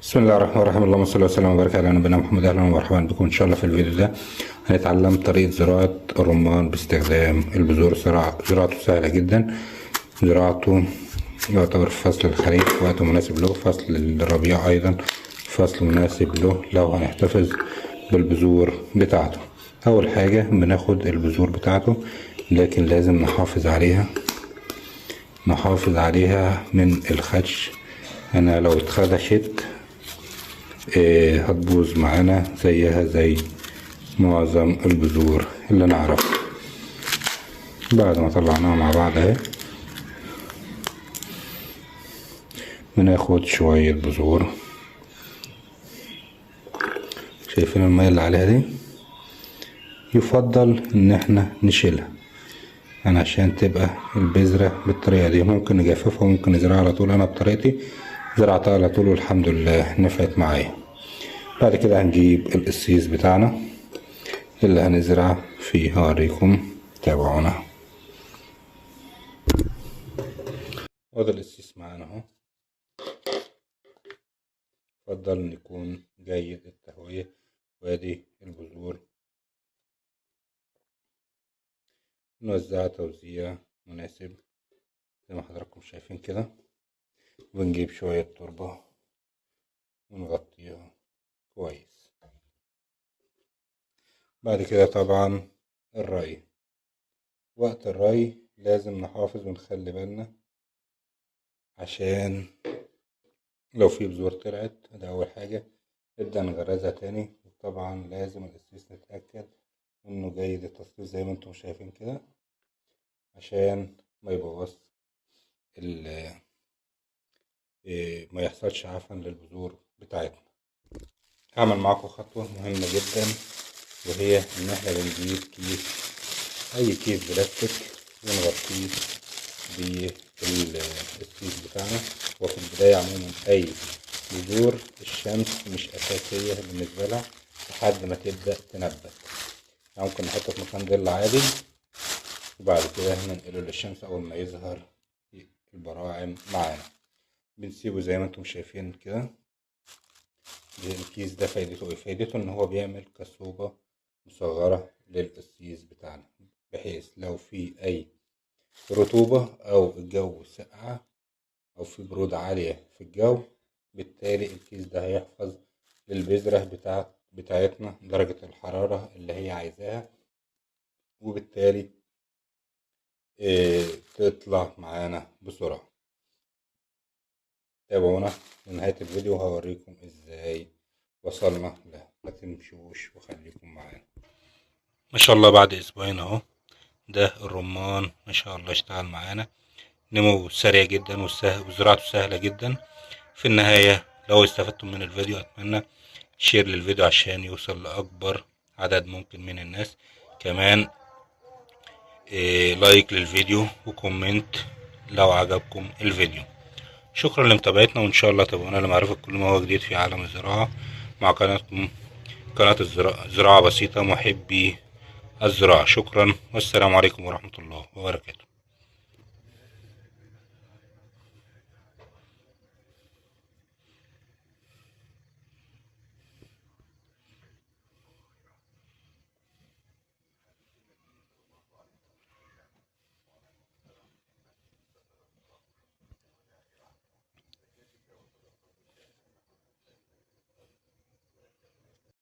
بسم الله الرحمن الرحيم. اللهم صل وسلم وبارك على نبينا محمد. اهلا ومرحبا بكم. ان شاء الله في الفيديو ده هنتعلم طريقة زراعة الرمان باستخدام البذور. زراعته سهلة جدا، زراعته يعتبر في فصل الخريف وقت مناسب له، فصل الربيع ايضا فصل مناسب له لو هنحتفظ بالبذور بتاعته. اول حاجة بناخد البذور بتاعته، لكن لازم نحافظ عليها من الخدش. انا لو اتخدشت هتبوظ معانا زيها زي معظم البذور اللي نعرفها. بعد ما طلعناها مع بعض اهي، بناخد شوية بذور. شايفين المية اللي عليها دي؟ يفضل ان احنا نشيلها عشان تبقى البذرة بالطريقة دي. ممكن نجففها وممكن نزرعها على طول. انا بطريقتي زرعتها على طول والحمد لله نفعت معايا. بعد كده هنجيب القصيص بتاعنا اللي هنزرع فيه، هوريكم، تابعونا. وادي القصيص معانا اهو. يفضل ان يكون جيد التهوية. وادي البذور نوزعها توزيع مناسب زي ما حضراتكم شايفين كده، ونجيب شوية تربة ونغطيها كويس. بعد كده طبعا الري، وقت الري لازم نحافظ ونخلي بالنا عشان لو في بذور طلعت، ده اول حاجة نبدأ نغرزها تاني. وطبعا لازم القصيص نتأكد انه جيد التصفيف زي ما انتم شايفين كده عشان ما يبوظ ما يحصلش عفن للبذور بتاعتنا. هعمل معاكم خطوة مهمة جدا، وهي ان احنا بنجيب كيس، اي كيس بلاستيك، ونغطيه بالقصيص بتاعنا. وفي البداية عموما اي بذور الشمس مش اساسية بالنسبة لها لحد ما تبدأ تنبت. يعني ممكن نحطه في مكان ظل عادي، وبعد كده ننقله للشمس اول ما يظهر البراعم معانا. بنسيبه زي ما انتم شايفين كده. الكيس ده فايدته ايه؟ فايدته ان هو بيعمل كصوبة مصغرة للقصيص بتاعنا، بحيث لو في اي رطوبة او الجو ساقعة او في برودة عالية في الجو، بالتالي الكيس ده هيحفظ للبذرة بتاعتنا درجة الحرارة اللي هي عايزاها، وبالتالي تطلع معانا بسرعة. تابعونا لنهاية الفيديو وهوريكم ازاي وصلنا له. ما تمشوش وخليكم معانا. ما شاء الله بعد اسبوعين اهو ده الرمان ما شاء الله اشتغل معانا، نمو سريع جدا وزراعته سهلة جدا. في النهاية لو استفدتم من الفيديو اتمنى share للفيديو عشان يوصل لأكبر عدد ممكن من الناس. كمان like للفيديو و comment لو عجبكم الفيديو. شكرا لمتابعتنا، وان شاء الله تابعونا لمعرفة كل ما هو جديد في عالم الزراعة مع قناتكم قناة زراعة بسيطة محبي الزراعة. شكرا والسلام عليكم ورحمة الله وبركاته.